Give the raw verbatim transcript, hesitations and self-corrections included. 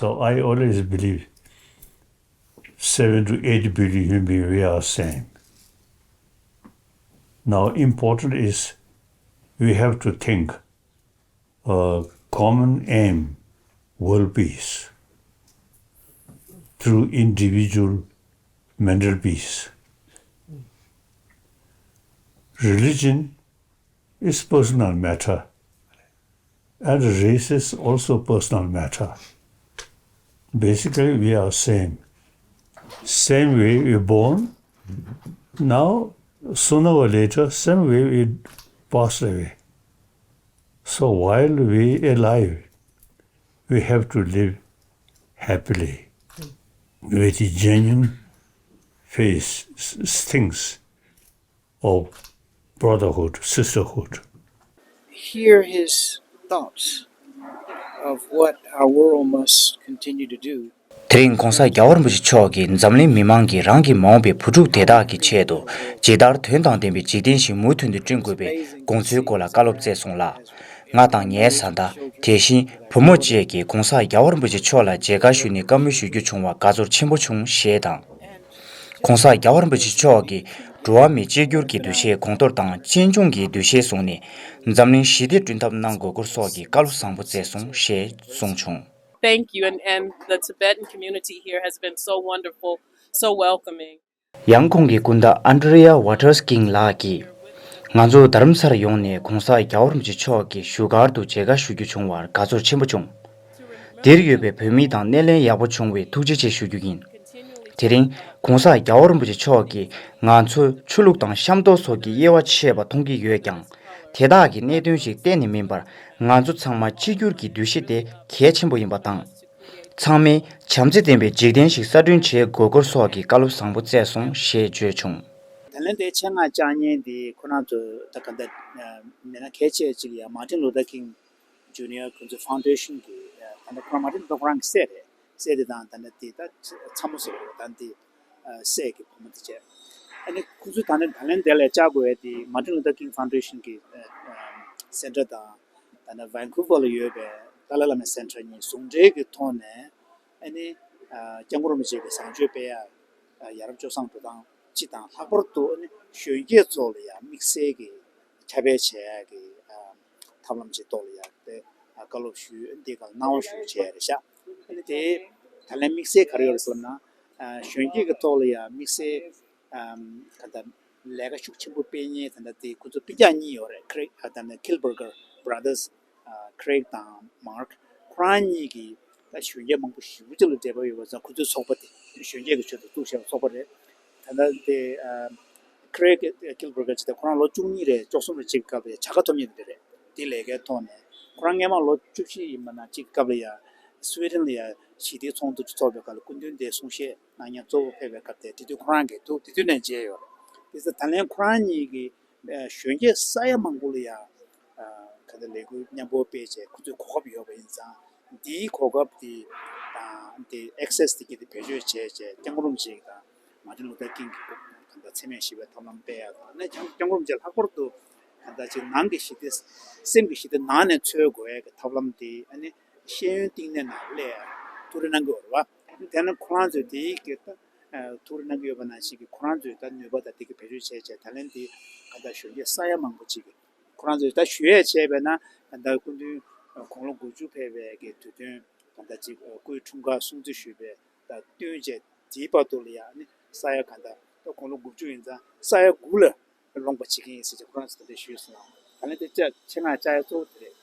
So I always believe seven to eight billion human beings, we are same. Now, important is we have to think a common aim, world peace, through individual mental peace. Religion is personal matter, and race is also personal matter. Basically, we are same. Same way we born. Now, sooner or later, same way we pass away. So while we alive, we have to live happily with the genuine face s- things of brotherhood, sisterhood. Hear his thoughts of what our world must continue to do. དེ་རིང་གོང་ས་རྒྱལ་བ་རིན་པོ་ཆེ་མཆོག་གིས་འཛམ་གླིང་མི་མང་གིས་རང་གི་མ་འོངས་པའི་བུ་ཕྲུག་དེ་དག་གི་ཆེད་དུ་ཇི་ལྟར་དོན་དང་ལྡན་པའི་འཇིག་རྟེན་ཞིག་མུ་མཐུད་དུ་བསྐྲུན་དགོས་པའི་དགོངས་ཚུལ་སྐོར་ལ་བཀའ་སློབ་སྩལ་སོང་ལ། ང་དང་ངའི་བཟའ་ཟླ། དེ་བཞིན་བུ་མོ་བཅས་ཀྱིས་གོང་ས་རྒྱལ་བ་རིན་པོ་ཆེ་མཆོག་ལ་མཇལ་ཁ་ཞུས་ནས་བཀའ་མོལ་ཞུ་རྒྱུ་བྱུང་བར་དགའ་ཚོར་ཆེན་པོ་བྱུང་ཞེས་དང་། གོང་ས་རྒྱལ་བ་རིན་པོ་ཆེ་མཆོག་གིས་འགྲོ་བ་མིའི་གཅིག་གྱུར་གྱི་འདུ་ཤེས་གོང་མཐོར་དང་གཅེས་འཇོག་གི་འདུ་ཤེས་བཟུང་ནས་འཛམ་གླིང་ཞི་བདེ་བསྐྲུན་ཐབས་གནང་དགོས་སྐོར་སོགས་ཀྱི་བཀའ་སློབ་བཟང་པོ་སྩལ་སོང་ཞེས་གསུངས་བྱུང་། Thank you, and, and the Tibetan community here has been so wonderful, so welcoming. ཡང་ཁོང་གི་སྐུ་ཟླ་ཨན་ཌྲེ་ཡ་ཝ་ཊར་སི་ཀིང་ལགས་ཀྱིས། ང་ཚོ་རྡ་རམ་ས་ལ་ཡོང་ནས་གོང་ས་རྒྱལ་བ་རིན་པོ་ཆེ་མཆོག་གི་བཞུགས་སྒར་དུ་མཇལ་ཁ་ཞུ་རྒྱུ་བྱུང་བར་དགའ་ཚོར་ཆེན་པོ་བྱུང་། འདིར་ཡོད་པའི་བོད་མི་དང་སྣེ་ལེན་ཡག་པོ་བྱུང་བས་ཐུགས་རྗེ་ཆེ་ཞུ་རྒྱུ་ཡིན། དེ་རིང་གོང་ས་རྒྱལ་བ་རིན་པོ་ཆེ་མཆོག་གིས་ང་ཚོས་ཆོས་ལུགས་དང་ཤ་མདོག་སོགས་ཀྱི་དབྱེ་བ་ཕྱེ་བ་མཐོང་གི་ཡོད་ཀྱང་། དེ་དག་གི་གནད་དོན་ཞིག་གཏན་ནས་མིན་པར་ང་ཚོ་ཚང་མ་གཅིག་གྱུར་གྱི་འདུ་ཤེས་དེ་གལ་ཆེན་པོ་ཡིན་པ་དང་། ཚང་མས་བྱམས་བརྩེ་ལྡན་པའི་འཇིག་རྟེན་ཞིག་གསར་སྐྲུན་བྱེད་དགོས་སྐོར་སོགས་ཀྱི་བཀའ་སློབ་བཟང་པོ་སྩལ་སོང་ཞེས་བརྗོད་བྱུང་། ད་ལན་དེ་ཆེད་མངགས་བཅར་མཁན་དེ་ཁོ་རང་ཚོ་ད་ག་འདྲ་མི་སྣ་གལ་ཆེ་ཅིག་ཡ་མར་ཊིན་ལུ་ཐར་ཀིང་ཇུ་ནི་ཡར་ཁོང་ཚོའི་ཕའུན་ཌེ་ཤན་གྱི་ད་ལྟ་ཁོ་རང་མར་ཊིན་ལུ་ཐར་ཁོ་རང་གི་སྲས་རེད། སྲས་དེ་དང་ད་ལྟ་དེ་ད་ཚ་མོ་ཟེར་བ་རེད། ད་འདི་སྲས་ཀྱི་བུ་མོ་དེ་བྱས། ཨ་ནི་ཁོང་ཚོས་ད་ནི་ད་ལན་དེ་ལ་བཅར་དགོས་ཡ་དེ་མར་ཊིན་ལུ་ཐར་ཀིང་ཕའུན་ཌེ་ཤན་གྱི་སེན་ཊར་དང་། ད་ནི་ཝན་ཀུ་ཝར་ལ་ཡོད་པའི་ཏཱ་ལའི་བླ་མའི་སེན་ཊར་གཉིས་ཟུང་འབྲེལ་གྱི་ཐོག་ནས་ཨ་ནི་སྐྱབས་མགོན་རིན་པོ་ཆེ་གི་བཟང་སྤྱོད་སྤེལ་ཡ། ཡ་རབས་སྤྱོད་བཟང་འགྲོ་སྟངས་སྤྱི་དང་ལྷག་པར་དུ་ཨ་ནི་གཞོན་སྐྱེས་ཚོ་ལ་ཡང་དམིགས་བསལ་གྱི་ཁྱབ་སྤེལ་བྱེད་ཡ་གི་ཐབས་ལམ་ཅིག་ཐོག་ལ་ཡང་དེ་བཀའ་སློབ་ཞུས། འདི་ག་ལ་གནང་བ་ཞུ་བྱས་རེད་ཤག་ཨ་ནི་དེ་ད་ལན་དམིགས་བསལ་ག་རེ་ཡོད་རེད་ཟེར་ན། གཞོན་སྐྱེས་ཀྱི་ཐོག་ལ་ཡང་དམིགས་བསལ་ག་ད་ལས་ཀ་ཤུགས་ཆེན་པོ་སྤེལ་མཁན་ད་ལྟ་དེ་ཁོ་ཚོ་སྤུན་ཀྱག་གཉིས་ཡོད་རེད། ཁི་རེག་ད་ལྟ་ཁིལ་བར་གར་བྷ་ར་དར་སི། ཁི་རེག་དང་མར་ཁི། ཁོ་རང་གཉིས་ཀྱིས་ད་གཞོན་སྐྱེས་མང་པོ་ཞེ་པོ་ཅིག་ལ་འབྲེལ་བ་ཡོད་པ་ཙང་ཁོ་ཚོའི་ཚོགས་པ་དེ་གཞོན་སྐྱེས་ཀྱི་ཆེད་དུ་བཙུགས་བཞག་པའི་ཚོགས་པ་རེད། ད་ལྟ་དེ་ཁི་རེག་ཁིལ་བར་གར་ཅིག་ད་ཁོ་རང་ལོ་བཅུ་གཉིས་རེད། བཅུ་གསུམ་རེ་ཅིག་སྐབས་ལ་བྱ་དགའ་ཐོབ་མཁན་དེ་རེད། དེ་ལས་ཀའི་ཐོག་ནས་ཁོ་རང་སྔས་མ་ལོ་བཅུ་བཞི་ཡིན་པ་ན་ཅིག་སྐབས་ལ་ཡ་སུའེ་ཌེན་ལ་ཡ་ཞི་བདེའི་ཚོགས་འདུ་ཅིག་ཚོགས་པའི་སྐབས་ལ་སྐུ་མདུན་དེ་གསུང་བཤད་གནང་མཁན་གཙོ་བོ་ཕེབས་པའི་སྐབས་དེ་དེ་དུས་ཁོ་རང་གིས་འདུག་དེ་དུས་ནས་མཇལ་ཡོད་རེད། དེ་ཚོ་ད་ལན་ཁོ་རང་གཉིས་ཀྱིས་གཞོན་སྐྱེས་ས་ཡ་མང་པོ་ལ་ཡང་ག་ད་ལས་འགུལ་མཉམ་སྤོ་སྤེལ་བྱས་ཁོ་ཚོའི་གོ་སྐབས་ཡོད་པ་ཡིན་ཙང་། འདིའི་གོ་སྐབས་དེ་དང་དེ་ཨེག་སེ་སི་དེ་གྱད་དེ་བེད་སྤྱོད་བྱས་བྱས་སྐྱབས་མགོན་རིན་པོ་ཆེ་དང་མར་ཊིན་ལུ་ཐར་ཀིང་གི་ག་ད་འཚེ་མེད་ཞི་བའི་ཐབས་ལམ་སྤེལ་ཡ་དང་། ཨ་ནི་སྐྱབས་མགོན་རིན་པོ་ཆེ་ལྷག་པར་དུ་ག་ད་ཅིག་ནང་གི་ཞི་བདེ་སེམས་ཀྱི་ཞི་བདེ་ནང་ནས་འཚོལ་དགོས་ཡ་གི་ཐབས་ལམ་དེ་ཨ་ནི་ཤེས་ཡོན་བསྟི་གནས་ནང་སླེབས་ཡ་ཐུགས་རེ་གནང་གི་ཡོད་རེད་བ། དེ་ནི་ཁོ་རང་ཚོས་དེའི་གི་ད་ཐུགས་རེ་གནང་གི་ཡོད་པ་ནང་བཞིན་གྱི་ཁོ་རང་ཚོས་ད་ནུས་པ་དང་དེ་གི་བེད་སྤྱོད་བྱས་བྱས་ད་ལན་དེ་ག་ད་གཞོན་སྐྱེས་ས་ཡ་མང་པོ་ཅིག་གིས་ཁོ་རང་ཚོས་ད་ཞུ་ཡས་བྱས་པས་ན་ག་ད་སྐུ་མདུན་དགུང་ལོ་དགུ་བཅུ་ཕེབས་པའི་གི་དུས་སྟོན་ག་ད་ཅིག་སྐུའི་འཁྲུངས་སྐར་སྲུང་བརྩི་ཞུས་པའི་ད་བསྟུན་བྱས་དེའི་བར་དུ་ལ་ཡང་ནི་ས་ཡ་ག་ད་ད་དགུང་ལོ་དགུ་བཅུ་ཡིན་ཙང་ས་ཡ་དགུ་ལ་ལོངས་པ་བྱེད་ཀྱི་ཡིན་ཟེར་བྱས་ཁོ་རང་ཚོས་ད་ལྟ་ཞུས་སོང་། ད་ལན་དེ་ཆེད་མངགས་བཅར་ཡ་གཙོ་བོ་དེ་རེད།